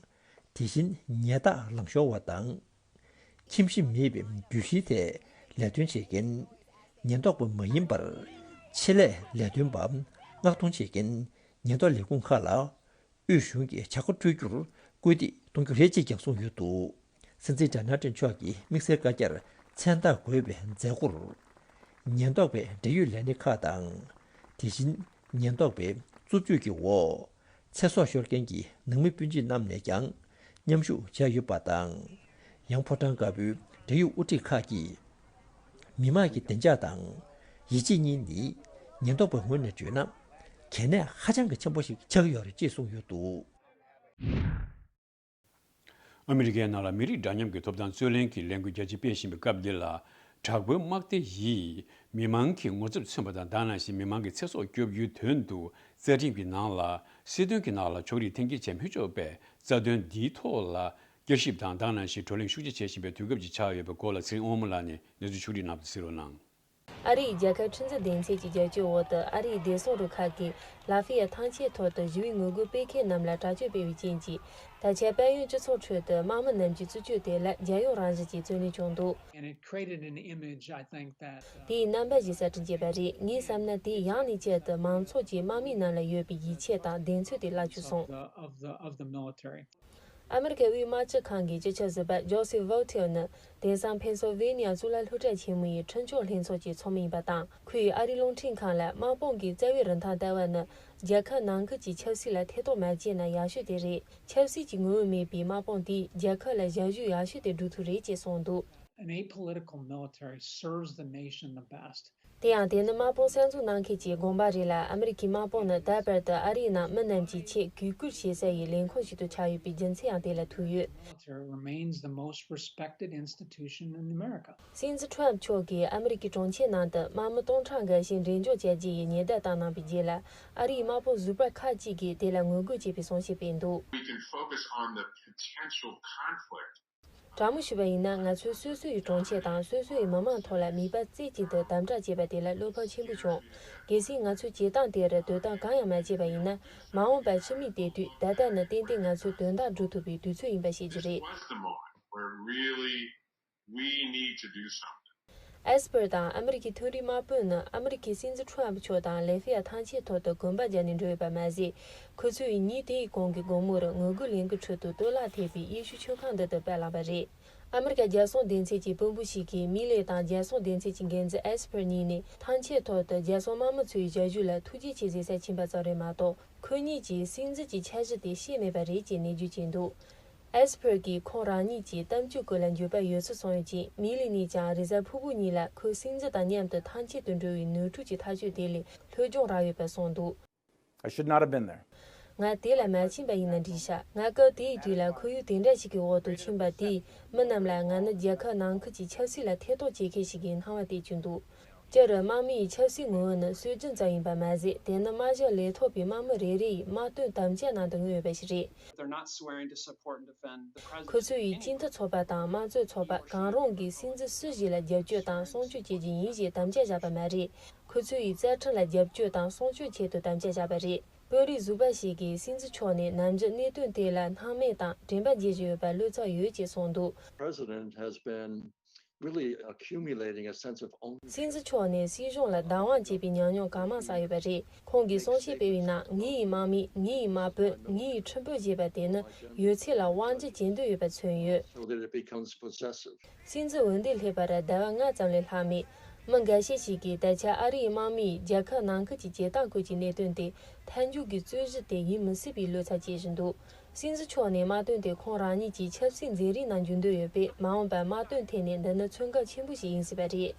དེ་བཞིན་ཉལ་ཐག་ལང་ཤོར་བ་དང་། ཁྱིམ་གཞིས་མེད་པའི་རྒྱུད་བཞིའི་ཐད་ལས་དོན་བྱེད་མཁན་ཉེན་རྟོག་པ་མ་ཡིན་པར་ཆེད་ལས་ལས་དོན་པ་མངགས་གཏོང་བྱེད་མཁན་ཉེན་རྟོག་ལས་ཁུངས་ཁག་ལ། དབུས་གཞུང་གིས་བྱ་དགའ་སྤྲོད་རྒྱུར་སྐུལ་འདེད་གཏོང་རྒྱུ་རེད་ཅེས་ཀྱང་གསུངས་ཡོད་འདུག་སྲིད་འཛིན་ཌོ་ནལ་ཊམ་མཆོག་གིས་དམིགས་བསལ་བཀའ་རྒྱར་མཚན་རྟགས་འགོད་པའི་མཛད་སྒོར། ཉེན་རྟོག་པའི་འབྲེལ་ཡོད་ལས་སྣེ་ཁག་དང་། དེ་བཞིན་ཉེན་རྟོག་པའི་རྩུབ་སྤྱོད་ཀྱི་འོག་ཚེ་སྲོག་ཤོར་མཁན་གྱི་ནང་མི་སྤུན་མཆེད་རྣམས་ནས་ཀྱང་མཉམ་ཞུགས་བྱས་ཡོད་པ་དང་། ཡང་ཕོ་བྲང་དཀར་པོའི་འབྲེལ་ཡོད་དབུ་ཁྲིད་ཁག་གིས། མི་དམངས་ཀྱི་བདེ་འཇགས་དང་ཡིད་ཆེས་གཉིས་ནི་ཉེན་རྟོག་པའི་ངོས་ནས་བརྗོད་ན་གལ་གནད་ཧ་ཅང་གི་ཆེན་པོ་ཞིག་ཆགས་ཀྱི་ཡོད་རེད་ཅེས་གསུངས་ཡོད་འདུག་ཨ་མི་རི་ཀའི་ནང་ལ་མི་རིགས་འདྲ་མཉམ་གྱི་ཐོབ་ཐང་རྩོད་ལེན་གྱི་ལས་འགུལ་རྒྱ་ཆེ་སྤེལ་བཞིན་པའི་སྐབས་འདི་ལ། དྲག་པོའི་དམག་སྡེ་ཡིས་མི་མང་གི་ངོ་ཚབ་མཚོན་པ་དང་། དེ་ནང་བཞིན་མི་མང་གི་ཚེ་སྲོག་སྐྱོབ་རྒྱུའི་དོན་དུ་རྩ་ཁྲིམས་ཀྱི་ནང་ལ་སྲིད་དོན་གྱི་ནང་ལ་ཕྱོགས་རིས་འཐེན་འཁྱེར་བྱེད་མི་ཆོག་པའི་རྩ་དོན་འདིའི་ཐོག་ལ། བསྐྱར་ཞིབ་དང་། དེ་ནང་བཞིན་བགྲོ་གླེང་ཤུགས་ཆེ་བྱེད་བཞིན་པའི་དུས་སྐབས་ཅིག་ཆགས་ཡོད་པའི་སྐོར་ལ་ཚེ་རིང་དབང་མོ་ལགས་ནས་གནས་ཚུལ་ཕྱོགས་སྒྲིག་གནང་བ་དེ་གསན་རོགས་གནང་། ཨ་རིའི་རྒྱལ་ཁབ་ཁྲིམས་འཛིན་སྡེ་ཚན་གྱི་རྒྱབ་སྐྱོར་འོག་ཏུ་ཨ་རིའི་བདེ་སྲུང་རུ་ཁག་གིས་ལ་ཧྥེ་ཡ་ཐང་ཆེན་ཐོག་ཏུ་ཞི་བའི་ངོ་རྒོལ་སྤེལ་མཁན་རྣམས་ལ་དྲག་སྤྱོད་སྤེལ་བའི་རྐྱེན་གྱིས། ད་ཆ་དཔལ་ཡོན་སྤྱི་ཚོགས་ཁྲོད་དུ་དམག་མི་རྣམས་ཀྱི་རྩུབ་སྤྱོད་དེ་ལ་རྒྱལ་ཡོངས་རང་བཞིན་གྱི་རྩོད་ལེན་བྱུང་འདུག And it created an image, I think, that, uh, དེས་རྣམ་པ་ཞིག་གསར་སྐྲུན་བྱས་པ་རེད། ངའི་བསམ་ན་དེས་ཡང་ནས་བསྐྱར་དུ་མང་ཚོགས་ཀྱིས་དམག་མི་རྣམས་ལ་ཡོད་པའི་ཡིད་ཆེས་དང་གདེང་ཚོད་དེ་བརླག་བཅུག་སོང་། Of the, of the, of the military. ཨ་མི་རི་ཀའི་དབུས་དམག་སྤྱི་ཁང་གི་སྤྱི་ཁྱབ་ཟུར་པ་ཇོ་སེ་ཝོལ་ཐེར་ནི་དེང་སང་ཕེན་སིལ་ཝེ་ནི་ཡ་གཙུག་ལག་སློབ་གྲྭ་ཆེན་མོ་ཡི་ཁྲིམས་སྐྱོང་ལྷན་ཚོགས་ཀྱི་ཚོགས་མི་ཡིན་པ་དང་། ཁོས་ཨ་རིའི་རླུང་འཕྲིན་ཁང་ལ་དམག་དཔུང་གི་རྩ་བའི་རིན་ཐང་ལྟ་བ་ནི་རྒྱལ་ཁབ་ནང་ཁུལ་གྱི་ཆབ་སྲིད་ལ་ཐེ་གཏོགས་མ་བྱས་ན་ཡག་ཤོས་དེ་རེད། ཆབ་སྲིད་ཀྱི་ངོ་བོ་མེད་པའི་དམག་དཔུང་དེས་རྒྱལ་ཁབ་ལ་ཞབས་ཞུ་ཡག་ཤོས་དེ་སྒྲུབ་ཐུབ་རེད་ཅེས་གསུངས་འདུག An apolitical military serves the nation the best. དེ་ཡང་དེ་ནི་དམག་དཔུང་གསར་འཛུགས་གནང་མཁན་གྱི་དགོངས་པ་རེད་ལ། ཨ་མི་རི་ཀའི་དམག་དཔུང་ནི་ད་བར་དུ་ཨ་རིའི་ནང་མི་རྣམས་ཀྱིས་ཆེས་གུས་བཀུར་བྱེད་ས་ཡི་ལས་ཁུངས་ཤིག་ཏུ་ཆགས་ཡོད་པའི་རྒྱུ་མཚན་ཡང་དེ་ལ་ཐུག་ཡོད། Military remains the most respected institution in America. སྲིད་འཛིན་ཁྲོམ་མཆོག་གིས་ཨ་མི་རི་ཀའི་གྲོང་ཁྱེར་ནང་དུ་དམག་མི་སྟོང་ཕྲག་འགའ་ཞིག་འགྲེམས་འཇོག་བྱ་རྒྱུ་ཡི་ཉེན་བརྡ་བཏང་གནང་བའི་རྗེས་ལ། ཨ་རིའི་དམག་དཔུང་ཟུར་པ་ཁག་ཅིག་གིས་དེ་ལ་ངོ་རྒོལ་བྱས་པའི་གསུང་བཤད་སྤེལ་འདུག We can focus on the potential conflict. དྲང་མོ་ཞུས་པ་ཡིན་ན། ང་ཚོས་སོ་སོ་ཡི་གྲོང་ཁྱེར་དང་སོ་སོ་ཡི་མི་མང་ཐོག་ལ་ནུས་པ་རྩེ་གཅིག་ཏུ་དམ་དྲག་བྱས་པ་དེ་ལ་བློ་ཕམ་ཆེན་པོ་བྱུང་། གལ་སྲིད་ང་ཚོས་བྱེད་སྟངས་དེར་དོ་སྣང་གང་ཡང་མ་བྱས་པ་ཡིན་ན། མ་འོངས་པར་ཕྱི་མིག་བལྟས་དུས་ད་ལྟ་ནི་ཏན་ཏན་ང་ཚོའི་དོན་དག་སྒྲུབ་ཐུབ་པའི་དུས་ཚོད་ཡིན་པ་ཤེས་ཀྱི་རེད། This was the moment where really we need to do something. ཨེས་པར་དང་ཨ་མི་རི་ཀའི་མཐོ་རིམ་དམག་དཔོན་ནི་ཨ་མི་རི་ཀའི་སྲིད་འཛིན་ཁྲོམ་མཆོག་དང་ལེ་ཧྥེ་ཡ་ཐང་ཆེན་ཐོག་ཏུ་གོམ་པ་རྒྱག་ནས་འགྲོ་ཡོད་པ་མ་ཟད། ཁོ་ཚོས་ཉིན་དེའི་གོང་གི་དགོང་མོར་ངོ་རྒོལ་ལས་འགུལ་ཁྲོད་དུ་གཏོར་བརླག་ཐེབས་པའི་ཡེ་ཤུ་མཆོད་ཁང་འདི་དུ་པར་བརླགས་པ་རེད། ཨ་མི་རི་ཀ་རྒྱལ་སྲུང་སྡེ་ཚན་གྱི་དཔོན་པོ་ཞིག་གིས་མི་ལེ་དང་རྒྱལ་སྲུང་སྡེ་ཚན་གྱི་འགན་འཛིན་ཨེས་པར་གཉིས་ནས་ཐང་ཆེན་ཐོག་ཏུ་རྒྱལ་སྲུང་དམག་མི་ཚོའི་ཞབས་ཞུ་ལ་ཐུགས་རྗེ་ཆེ་ཟེར་སར་ཕྱིན་པ་ཙམ་རེད་མ་གཏོགས། ཁོ་གཉིས་ཀྱིས་སྲིད་འཛིན་གྱི་འཆར་གཞི་དེ་ཤེས་མེད་པ་རེད་ཅེས་ནན་བརྗོད་བྱས་འདུག་ཨེས་པར་གྱིས་ཁོང་རང་ཉིད་ཀྱི་གཏམ་རྒྱུད་སྐོར་ལ་འགྱོད་པ་ཡོད་ཚུལ་གསུངས་ཡོད་ཅིང་། མི་ལི་ནས་ཀྱང་རེས་གཟའ་ཕུར་བུ་ཉིན་ལ་ཁོས་སྲིད་འཛིན་དང་མཉམ་དུ་ཐང་ཆེན་དུ་འགྲོ་བའི་ནོར་འཁྲུལ་གྱི་ཐག་གཅོད་དེ་ལས་ལྷོད་སྦྱོང་རག་ཡོད་པ་གསུངས་འདུག I should not have been there. ང་དེ་ལ་མ་ཕྱིན་པ་ཡིན་ན་འགྲིག་ཤག་ང་སྐབས་དེའི་དུས་ལ་ཁོར་ཡུག་དེ་འདྲ་ཞིག་གི་འོག་ཏུ་ཕྱིན་པ་དེས་མི་རྣམས་ལ་ང་ནི་རྒྱལ་ཁབ་ནང་ཁུལ་གྱི་ཆབ་སྲིད་ལ་ཐེ་གཏོགས་བྱེད་མཁན་ཞིག་གི་སྣང་བ་སྟེར་གྱི་འདུག་སྤྱིར་དམག་མི་ཡི་ཆབ་སྲིད་ངོ་བོ་ནི་སྲོལ་རྒྱུན་ཙམ་ཡིན་པ་མ་ཟད། དེ་ནི་དམག་ཞབས་ལས་ཐོག་པའི་དམག་མི་རེ་རེ་ཡི་དམག་དོན་དམ་བཅའ་ནང་དུ་མངོན་ཡོད་པ་ཞིག་རེད། They're not swearing to support and defend the president. ཁོ་ཚོ་ཡིས་སྤྱི་མཐུན་ཚོགས་པ་དང་དམངས་གཙོའི་ཚོགས་པ་གང་རུང་གིས་སྲིད་འཛིན་སུ་ཞིག་ལ་རྒྱབ་སྐྱོར་དང་སྲུང་སྐྱོབ་བྱེད་རྒྱུ་ཡིན་ཞེས་དམ་བཅའ་བཞག་པ་མ་རེད། ཁོ་ཚོ་ཡིས་རྩ་ཁྲིམས་ལ་རྒྱབ་སྐྱོར་དང་སྲུང་སྐྱོབ་ཆེད་དུ་དམ་བཅའ་བཞག་པ་རེད། དཔོན་རིགས་ཟུར་པ་ཞིག་གིས་སྲིད་འཛིན་མཆོག་ནས་ནམ་རྒྱུན་གནད་དོན་དེ་ལ་སྣང་མེད་དང་དྲན་པ་བརྗེད་བཞིན་ཡོད་པར་བློ་འཚབ་ཡོད་ཅེས་གསུངས་འདུག President has been really accumulating a sense of ownership. སྲིད་འཛིན་མཆོག་ནས་སྲིད་གཞུང་ལ་བདག་དབང་བྱེད་པའི་ཉམས་མྱོང་གང་མང་བསགས་ཡོད་པ་རེད། ཁོང་གིས་གསུང་བཤད་སྤེལ་བའི་ནང་ངའི་དམག་མི། ངའི་དམག་དཔོན། ངའི་ཁྲིམས་དཔོན་ཞེས་པ་དེ་ནི་ཡོད་ཚད་ལ་དབང་ཆ་བྱེད་འདོད་ཡོད་པ་མཚོན་ཡོད། So that it becomes possessive. སྲིད་འཛིན་འོས་འདེམས་སླེབས་པར་ཟླ་བ་ལྔ་ཙམ་ལས་ལྷག་མེད། མི་འགའ་ཤས་ཤིག་གིས་ད་ཆ་ཨ་རིའི་དམག་མིས་རྒྱལ་ཁབ་ནང་ཁུལ་གྱི་བྱེད་སྟངས་སྐོར་གྱི་གནད་དོན་དེ་མཐའ་མཇུག་གི་རྩོད་གཞི་དེ་ཡིན་མི་སྲིད་པའི་བློ་འཚབ་སྐྱེ་བཞིན་འདུག་སྲིད་འཛིན་མཆོག་ནས་དམག་དོན་དེ་ཁོང་རང་ཉིད་ཀྱི་ཆབ་སྲིད་མཛད་རིམ་ནང་འཇུག་འདོད་ཡོད་པས། མ་འོངས་པར་དམག་དོན་ཐད་ནས་འདི་ནི་ཚོད་འགོག་ཆེན་པོ་ཞིག་ཡིན་སྲིད་པ་རེད།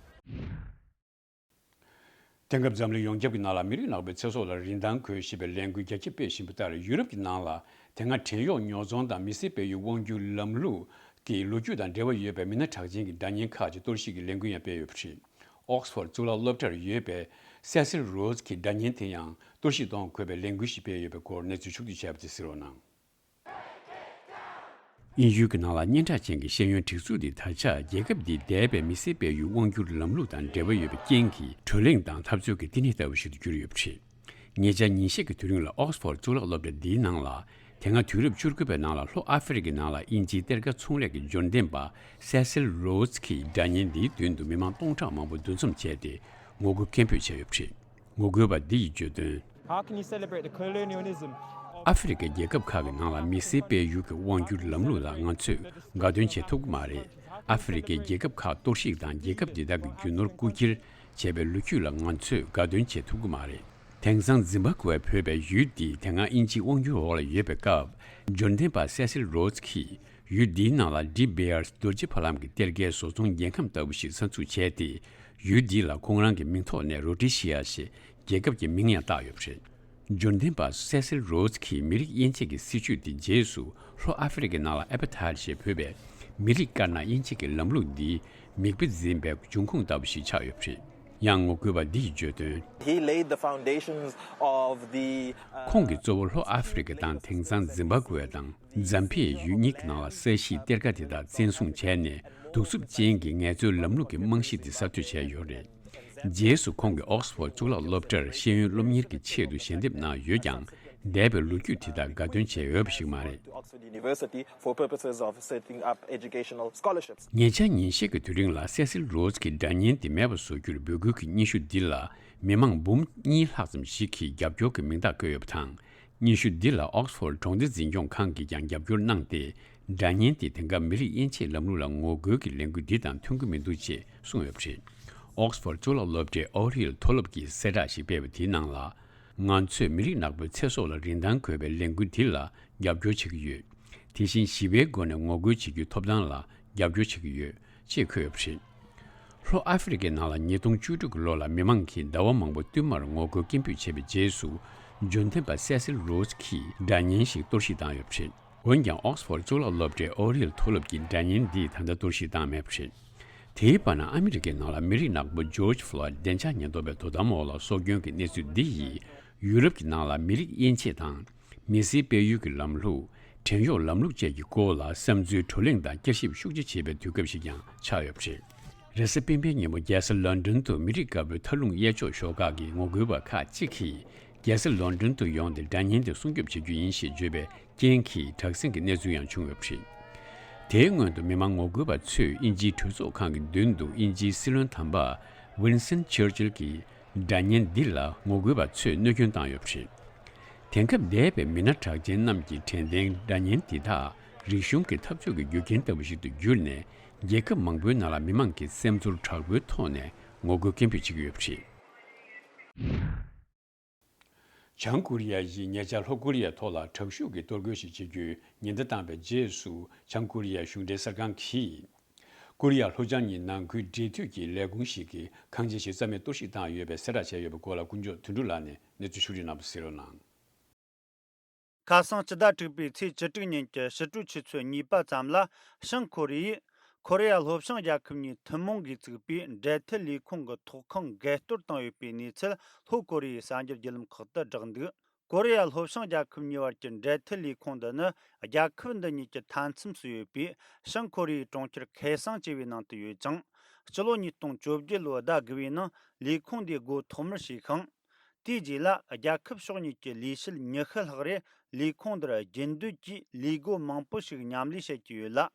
དེང་སྐབས་འཛམ་གླིང་ཡོངས་ཁྱབ་ཀྱི་ནང་ལ་མི་རིགས་ནག་པོའི་ཚེ་སྲོག་ལ་རིན་ཐང་དགོས་ཞེས་པའི་ལས་འགུལ་རྒྱ་ཁྱབ་སྤེལ་བཞིན་པ་ལྟར། ཡུ་རོབ་ཀྱི་ནང་ལ་དེ་སྔ་བྲན་གཡོག་ཉོ་ཚོང་དང་མི་སེར་སྤེལ་ཡུལ་དབང་སྒྱུར་ལམ་ལུགས་ཀྱི་ལོ་རྒྱུས་དང་འབྲེལ་བ་ཡོད་པའི་མི་སྣ་གྲགས་ཅན་གྱི་སྒྲ་སྙན་ཁག་ཅིག་གཏོར་བཤིག་གི་ལས་འགུལ་ཡང་སྤེལ་ཡོད་པ་རེད། ཨོག་སི་ཕོར་གཙུག་ལག་སློབ་གྲྭར་ཡོད་པའི་སེ་སིལ་རོ་ཛི་གྱི་སྒྲ་སྙན་དེ་ཡང་གཏོར་བཤིག་གཏོང་དགོས་པའི་ལས་འགུལ་ཞིག་སྤེལ་ཡོད་པའི་སྐོར་གནས་ཚུལ་ཕྱོགས་བསྡུས་བྱས་པ་དེ་གཟིགས་རོགས་གནང་། དབྱིན་ཡུལ་གྱི་ནང་ལ་སྙན་གྲགས་ཅན་གྱི་ཤེས་ཡོན་སྒྲིག་འཛུགས་འདི་ད་ཆ་རྒྱལ་ཁབ་འདིའི་འདས་པའི་མི་སེར་སྤེལ་ཡུལ་དབང་སྒྱུར་ལམ་ལུགས་དང་འབྲེལ་བ་ཡོད་པའི་རྐྱེན་གྱིས་བགྲོ་གླེང་དང་འཐབ་རྩོད་ཀྱི་བསྟི་གནས་ལྟ་བུ་ཞིག་ཏུ་གྱུར་ཡོད་པ་རེད། ཉེ་ཆར་ཉིན་ཤས་ཀྱི་དུས་རིང་ལ་ཨོག་སི་ཕོར་གཙུག་ལག་སློབ་གྲྭ་འདིའི་ནང་ལ་དེ་སྔ་དུས་རབས་བཅུ་དགུ་པའི་ནང་ལ་ལྷོ་ཨ་ཧྥེ་རི་ཁའི་ནང་ལ་དབྱིན་ཇིའི་གཏེར་ཁ་ཚོང་ལས་ཀྱི་འབྱོར་ལྡན་པ་སེ་སིལ་རོ་ཛི་ཁིའི་སྒྲ་སྙན་འདིའི་མདུན་དུ་མི་མང་སྟོང་ཕྲག་མང་པོ་འདུ་འཛོམས་བྱས་ཏེ་ངོ་རྒོལ་སྐད་འབོད་བྱས་ཡོད་པ་རེད། ངོ་རྒོལ་བ་འདི་ཡིས་བརྗོད་དོན། How can you celebrate the colonialism of ཨ་ཧྥེ་རི་ཁའི་རྒྱལ་ཁབ་ཁག་གི་ནང་ལ་མི་སེར་སྤེལ་ཡུལ་གྱི་དབང་སྒྱུར་ལམ་ལུགས་ལ་ང་ཚོས་དགའ་སྟོན་བྱེད་ཐུབ་ཀྱི་མ་རེད། ཨ་ཧྥེ་རི་ཁའི་རྒྱལ་ཁབ་ཁག་གཏོར་བཤིག་དང་རྒྱལ་ཁབ་འདི་དག་གི་རྒྱུ་ནོར་རྐུ་འཁྱེར་བྱས་པའི་ལོ་རྒྱུས་ལ་ང་ཚོས་དགའ་སྟོན་བྱེད་ཐུབ་ཀྱི་མ་རེད། དེང་སང་ཛིམ་བྷ་ཀུ་ཝེ་བོད་པའི་ཡུལ་འདི་དེ་སྔ་དབྱིན་ཇིའི་དབང་སྒྱུར་འོག་ལ་ཡོད་པའི་སྐབས། འབྱོར་ལྡན་པ་སེ་སིལ་རོ་ཛི་ཁིས་ཡུལ་འདིའི་ནང་ལ་ཌི་བེ་ཡར་རྡོ་རྗེ་ཕ་ལམ་གྱི་གཏེར་ཁའི་བཟོ་ཚོང་སྐྱེ་ཁམས་ལྟ་བུ་ཞིག་གསར་འཛུགས་བྱས་ཏེ། ཡུལ་འདི་ལ་ཁོང་རང་གི་མིང་ཐོག་ནས་རོ་ཌི་ཤི་ཡ་ཞེས་རྒྱལ་ཁབ་ཀྱི་མིང་ཡང་བཏགས་ཡོད་པ་རེད། འབྱོར་ལྡན་པ་སེ་སིལ་རོ་ཛི་ཁིས་མི་རིགས་དབྱེ་འབྱེད་ཀྱི་སྲིད་བྱུས་འདི་རྗེས་སུ་ལྷོ་ཨ་ཧྥེ་རི་ཁའི་ནང་ལ་ཨ་པ་ཐའེ་ཌི་ཞེས་འབོད་པའི་མི་རིགས་དཀར་ནག་དབྱེ་འབྱེད་ཀྱི་ལམ་ལུགས་འདིའི་མིག་དཔེ་འཛིན་པའི་འབྱུང་ཁུངས་ལྟ་བུ་ཞིག་ཆགས་ཡོད་པ་རེད། ཡང་ངོ་རྒོལ་བ་འདི་ཡིས་བརྗོད་དོན། He laid the foundations of the, uh, ཁོང་གིས་གཙོ་བོ་ལྷོ་ཨ་ཧྥེ་རི་ཁ་དང་དེང་སང་ཛིམ་བྷ་ཀུ་ཝེ་དང་ཛམ་བྷི་ཡའི་ཡུལ་གཉིས་ཀྱི་ནང་ལ་ས་གཞིའི་གཏེར་ཁ་དེ་དག་བཙན་བཟུང་བྱས་ནས། གདུག་རྩུབ་ཅན་གྱི་ངལ་རྩོལ་ལམ་ལུགས་ཀྱི་རྨང་གཞི་དེ་གསར་གཏོད་བྱས་ཡོད་རེད། རྗེས་སུ་ཁོང་གིས་ཨོག་སི་ཕོར་གཙུག་ལག་སློབ་གྲྭར་ཤེས་ཡོན་སློབ་གཉེར་གྱི་ཆེད་དུ་ཞལ་འདེབས་གནང་ཡོད་ཀྱང་། འདས་པའི་ལོ་རྒྱུས་དེ་དག་དགའ་སྟོན་བྱས་ཡོད་པ་ཞིག་མ་རེད། Oxford University for purposes of setting up educational scholarships. ཉེ་ཆར་ཉིན་ཤས་ཀྱི་དུས་རིང་ལ་སེ་སིལ་རོ་ཛི་ཀྱི་སྒྲ་སྙན་དེ་མེད་པ་བཟོ་རྒྱུར་འབོད་སྐུལ་གྱི་སྙན་ཞུ་འདི་ལ་མི་མང་འབུམ་གཉིས་ལྷག་ཙམ་ཞིག་གིས་རྒྱབ་སྐྱོར་གྱི་མིང་རྟགས་བཀོད་ཡོད་པ་དང་། སྙན་ཞུ་འདི་ལ་ཨོག་སི་ཕོར་གྲོང་སྡེ་འཛིན་སྐྱོང་ཁང་གིས་ཀྱང་རྒྱབ་སྐྱོར་གནང་སྟེ། སྒྲ་སྙན་དེ་དེང་སྐབས་མི་རིགས་དབྱེ་འབྱེད་ལམ་ལུགས་ལ་ངོ་རྒོལ་གྱི་ལས་འགུལ་འདི་དང་མཐུན་གྱི་མི་འདུག་ཅེས་གསུངས་ཡོད་པ་རེད། ཨོག་སི་ཕོར་གཙུག་ལག་སློབ་གྲྭའི་ཨོ་རི་ཡལ་མཐོ་སློབ་ཀྱིས་གསལ་བསྒྲགས་ཤིག་སྤེལ་བ་དེའི་ནང་ལ། ང་ཚོས་མི་རིགས་ནག་པོའི་ཚེ་སྲོག་ལ་རིན་ཐང་དགོས་པའི་ལས་འགུལ་འདི་ལ་རྒྱབ་སྐྱོར་བྱེད་ཀྱི་ཡོད། དེ་བཞིན་ཞི་བའི་སྒོ་ནས་ངོ་རྒོལ་བྱེད་རྒྱུའི་ཐོབ་ཐང་ལ་རྒྱབ་སྐྱོར་བྱེད་ཀྱི་ཡོད། ཅེས་འཁོད་ཡོད་པ་རེད། ལྷོ་ཨ་ཧྥེ་རི་ཁའི་ནང་ལ་ཉིས་སྟོང་བཅུ་དྲུག་གི་ལོ་ལ་མི་མང་གིས་ཟླ་བ་མང་པོ་བསྟུད་མར་ངོ་རྒོལ་སྐད་འབོད་བྱས་པའི་རྗེས་སུ། འབྱོར་ལྡན་པ་སེ་སིལ་རོ་ཛི་ཀྱིས་སྒྲ་སྙན་ཞིག་གཏོར་བཤིག་བཏང་ཡོད་པ་རེད། འོན་ཀྱང་ཨོག་སི་ཕོར་གཙུག་ལག་སློབ་གྲྭའི་ཨོ་རི་ཡལ་མཐོ་སློབ་ཀྱིས་སྒྲ་སྙན་འདི་ད་ལྟ་གཏོར་བཤིག་བཏང་མེད་པ་རེད། དེའི་བར་ན་ཨ་མི་རི་ཀའི་ནང་ལ་མི་རིགས་ནག་པོ་ཇོརྗ་ཕློའིཌ་བདེ་འཇགས་ཉེན་རྟོག་པའི་དོ་དམ་འོག་ལ་སྲོག་སྐྱོན་གྱི་གནས་ཚུལ་འདི་ཡིས་ཡུ་རོབ་ཀྱི་ནང་ལ་མི་རིགས་དབྱེ་འབྱེད་དང་། མི་སེར་སྤེལ་ཡུལ་གྱི་ལམ་ལུགས། བྲན་གཡོག་ལམ་ལུགས་བཅས་ཀྱི་སྐོར་ལ་བསམ་ཚུལ་བགྲོ་གླེང་དང་བསྐྱར་ཞིབ་ཤུགས་ཆེ་བྱེད་པའི་དུས་སྐབས་ཤིག་ཀྱང་ཆགས་ཡོད་པ་རེད། རེས་གཟའ་སྤེན་པའི་ཉིན་མོ་རྒྱལ་ས་ལོན་ཌོན་དུ་མི་རིགས་དཀར་པོའི་མཐའ་ལྷུང་གཡས་ཕྱོགས་ཤོག་ཁག་གི་ངོ་རྒོལ་བ་ཁག་ཅིག་གིས་རྒྱལ་ས་ལོན་ཌོན་དུ་ཡོང་སྟེ་སྒྲ་སྙན་དེ་སྲུང་སྐྱོབ་བྱེད་རྒྱུ་ཡིན་ཞེས་བརྗོད་པའི་རྐྱེན་གྱིས་དྲག་ཟིང་གི་གནས་ཚུལ་ཡང་བྱུང་ཡོད་པ་རེད། དེའི་སྔོན་དུ་མི་མང་ངོ་རྒོལ་བ་ཚོས་དབྱིན་ཇིའི་གྲོས་ཚོགས་ཁང་གི་མདུན་དུ་དབྱིན་ཇིའི་སྲིད་བློན་དམ་པ་ཝིན་སྟོན་ཆར་ཅིལ་གྱི་སྒྲ་སྙན་འདི་ལ་ངོ་རྒོལ་བ་ཚོས་གནོད་སྐྱོན་བཏང་ཡོད་པ་རེད། དེང་སྐབས་འདས་པའི་མི་སྣ་གྲགས་ཅན་རྣམས་ཀྱི་དྲན་རྟེན་སྒྲ་སྙན་འདི་དག་རིག་གཞུང་གི་འཐབ་རྩོད་ཀྱི་རྒྱུ་རྐྱེན་ལྟ་བུ་ཞིག་ཏུ་གྱུར་ནས། རྒྱལ་ཁབ་མང་པོའི་ནང་ལ་མི་མང་གིས་སེམས་ཚོར་དྲག་པོའི་ཐོག་ནས་ངོ་རྒོལ་སྐད་འབོད་བྱེད་ཀྱི་ཡོད་པ་རེད། བྱང་ཀོ་རི་ཡ་ཡིས་ཉེ་ཆར་ལྷོ་ཀོ་རི་ཡའི་ཐོག་ལ་དྲག་ཤུགས་ཀྱིས་གཏོར་རྒོལ་ཞིག་བྱེད་རྒྱུའི་ཉེན་བརྡ་བཏང་བའི་རྗེས་སུ། བྱང་ཀོ་རི་ཡའི་གཞུང་འབྲེལ་གསར་ཁང་གིས། ཀོ་རི་ཡ་ལྷོ་བྱང་གཉིས་ནང་ཁུལ་འབྲེལ་མཐུད་ཀྱི་ལས་ཁུངས་ཤིག་གིས་ཁང་ཆེན་ཞིག་རྩ་མེད་གཏོར་བཤིག་བཏང་ཡོད་པའི་གསལ་བསྒྲགས་བྱས་ཡོད་པའི་སྐོར་ལ་དཀོན་མཆོག་དོན་གྲུབ་ལགས་ནས་གནས་ཚུལ་ཕྱོགས་སྒྲིག་གནང་བ་གཟིགས་རོགས་གནང་། ཁ་སང་སྤྱི་ཟླ་དྲུག་པའི་ཚེས་བཅུ་དྲུག་ཉིན་གྱི་ཕྱི་དྲོའི་ཆུ་ཚོད་གཉིས་པ་ཙམ་ལ། བྱང་ཀོ་རི་ཡས་ཁོ་རེ་ཡ་ལྷོ་བྱང་རྒྱལ་ཁབ་གཉིས་ཐུན་མོང་གིས་བཙུགས་པའི་འབྲེལ་མཐུད་ལས་ཁུངས་ཀྱི་ཐོག་ཁང་འགས་གཏོར་བཏང་ཡོད་པའི་གནས་ཚུལ་ལྷོ་ཀོ་རི་ཡའི་གསར་འགྱུར་བརྒྱུད་ལམ་ཁག་ཏུ་བསྒྲགས་འདུག་ཀོ་རེ་ཡ་ལྷོ་བྱང་རྒྱལ་ཁབ་གཉིས་བར་གྱི་འབྲེལ་མཐུད་ལས་ཁུངས་འདི་ནི་རྒྱལ་ཁབ་འདི་གཉིས་ཀྱི་མཐའ་མཚམས་སུ་ཡོད་པའི་བྱང་ཀོ་རེ་ཡའི་གྲོང་ཁྱེར་ཁེ་སང་ཅེས་པའི་ནང་དུ་ཡོད་ཅིང་། སྤྱི་ལོ་ཉིས་སྟོང་བཅོ་བརྒྱད་ལོའི་ཟླ་དགུ་པའི་ནང་ལས་ཁུངས་འདིའི་སྒོ་ཐོག་མར་ཕྱེས་ཤིང་། དེའི་རྗེས་ལ་རྒྱལ་ཁབ་ཕྱོགས་གཉིས་ཀྱི་ལས་བྱེད་ཉི་ཤུ་ལྷག་རེ་ལས་ཁུངས་འདིར་རྒྱུན་སྡོད་ཀྱིས་ལས་སྒོ་མང་པོ་ཞིག་མཉམ་ལས་བྱེད་ཀྱི་ཡོད་ལ།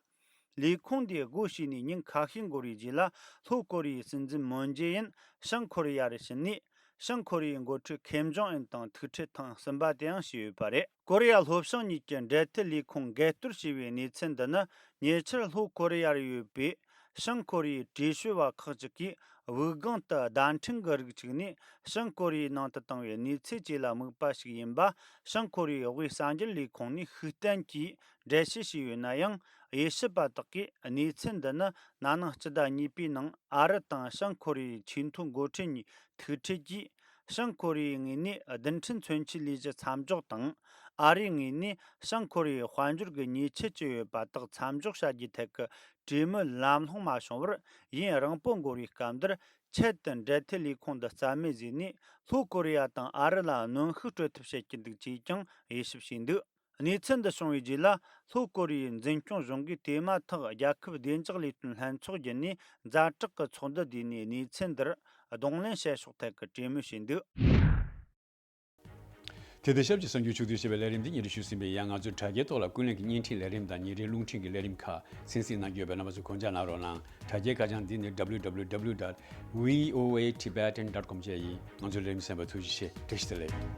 ལས་ཁུངས་འདིས་སྒོ་ཕྱེ་ནས་ཉིན་ཁ་ཤས་འགོར་བའི་རྗེས་ལ། ལྷོ་ཀོ་རི་ཡའི་སྲིད་འཛིན་མུན་ཇེ་ཨིན་བྱང་ཀོ་རི་ཡ་རུ་ཕྱིན་ནས། བྱང་ཀོ་རི་ཡའི་འགོ་ཁྲིད་ཁེམ་ཇོང་ཨུན་དང་ཐུག་འཕྲད་ཐེངས་གསུམ་པ་དེའང་བྱས་ཡོད་པ་རེད། ཀོ་རི་ཡ་ལྷོ་བྱང་གཉིས་ཀྱི་འབྲེལ་མཐུད་ལས་ཁུངས་འགལ་གཏོར་བྱས་པའི་གནས་ཚུལ་འདི་ནི། ཉེ་ཆར་ལྷོ་ཀོ་རི་ཡ་རུ་ཡོད་པའི་བྱང་ཀོ་རི་ཡའི་བྲེལ་བཤོལ་བ་ཁག་ཅིག་གིས་དབུགས་ལྒང་དུ་བརྡ་འཕྲིན་གྱི་རིགས་བཅུག་ནས། བྱང་ཀོ་རི་ཡའི་ནང་དུ་བཏང་བའི་གནས་ཚུལ་བཅས་ལ་དམིགས་པ་ཞིག་ཡིན་པ། བྱང་ཀོ་རི་ཡའི་དབུས་གསར་འགྱུར་ལས་ཁུངས་ནས་ཤུགས་བསྟན་གྱིས་འགྲེལ་བཤད་བྱས་ཡོད་ན་ཡང་། དབྱེ་ཞིབ་པ་དག་གིས་གནས་ཚུལ་འདི་ནི། ན་ནིང་སྤྱི་ཟླ་གཉིས་པའི་ནང་ཨ་རི་དང་བྱང་ཀོ་རི་ཡའི་ཆེས་མཐོའི་འགོ་ཁྲིད་གཉིས་ཐུག་འཕྲད་ཀྱིས། བྱང་ཀོ་རི་ཡའི་ངོས་ནས་རྡུལ་ཕྲན་མཚོན་ཆའི་ལས་གཞི་མཚམས་འཇོག་དང་། ཨ་རིའི་ངོས་ནས་བྱང་ཀོ་རི་ཡའི་དཔལ་འབྱོར་གྱི་ཉེས་ཆད་བཅད་ཡོད་པ་དག་མཚམས་འཇོག་བྱ་རྒྱུའི་ཐད་ཀྱི་གྲོས་མོལ་ལམ་ལྷོང་མ་བྱུང་བར། ཡུན་རིང་པོ་འགོར་བའི་སྐབས་འདིར། ཆེད་དུ་འབྲེལ་མཐུད་ལས་ཁུངས་འདི་རྩ་མེད་བཟོས་ནས། ལྷོ་ཀོ་རི་ཡ་དང་ཨ་རི་ལ་གནོན་ཤུགས་སྤྲོད་ཐབས་བྱེད་ཀྱི་འདུག་ཅེས་ཀྱང་དབྱེ་ཞིབ་བྱས་འདུག་གནས་ཚུལ་འདི་བྱུང་བའི་རྗེས་ལ། ལྷོ་ཀོ་རི་ཡའི་འཛིན་སྐྱོང་གཞུང་གིས་དེ་མ་ཐག་རྒྱལ་ཁབ་བདེ་འཇགས་ལས་དོན་ལྷན་ཚོགས་བརྒྱུད་ནས་ཛ་དྲག་གི་ཚོགས་འདུ་བསྡུས་ནས། གནས་ཚུལ་འདིར་གདོང་ལེན་བྱེད་ཕྱོགས་ཐད་ཀྱི་གྲོས་མོལ་བྱས་འདུག་དེ་དང་ཆབས་ཅིག་གསར་འགྱུར་ཕྱོགས་བསྡུས་བྱས་པའི་ལས་རིམ་འདི་ཉིན་རེ་ཞུ་ཟིན་པས། ཡང་ང་ཚོའི་དྲ་རྒྱའི་ཐོག་ལ་ཀུན་གླེང་གི་བརྙན་འཕྲིན་ལས་རིམ་དང་ཉིན་རེའི་རླུང་འཕྲིན་གྱི་ལས་རིམ་ཁག་གསན་གཟིགས་གནང་རྒྱུ་ཡོད་པས། རྣམ་པ་ཚོས་གང་ཅི་གནང་རོགས་གནང་། དྲ་རྒྱའི་ཁ་བྱང་འདི་ནི། W W W dot V O A Tibetan dot com བཅས་ཡིན། ང་ཚོའི་ལས་རིམ་གསན་པར་ཐུགས་རྗེ་ཆེ། བཀྲ་ཤིས་བདེ་ལེགས།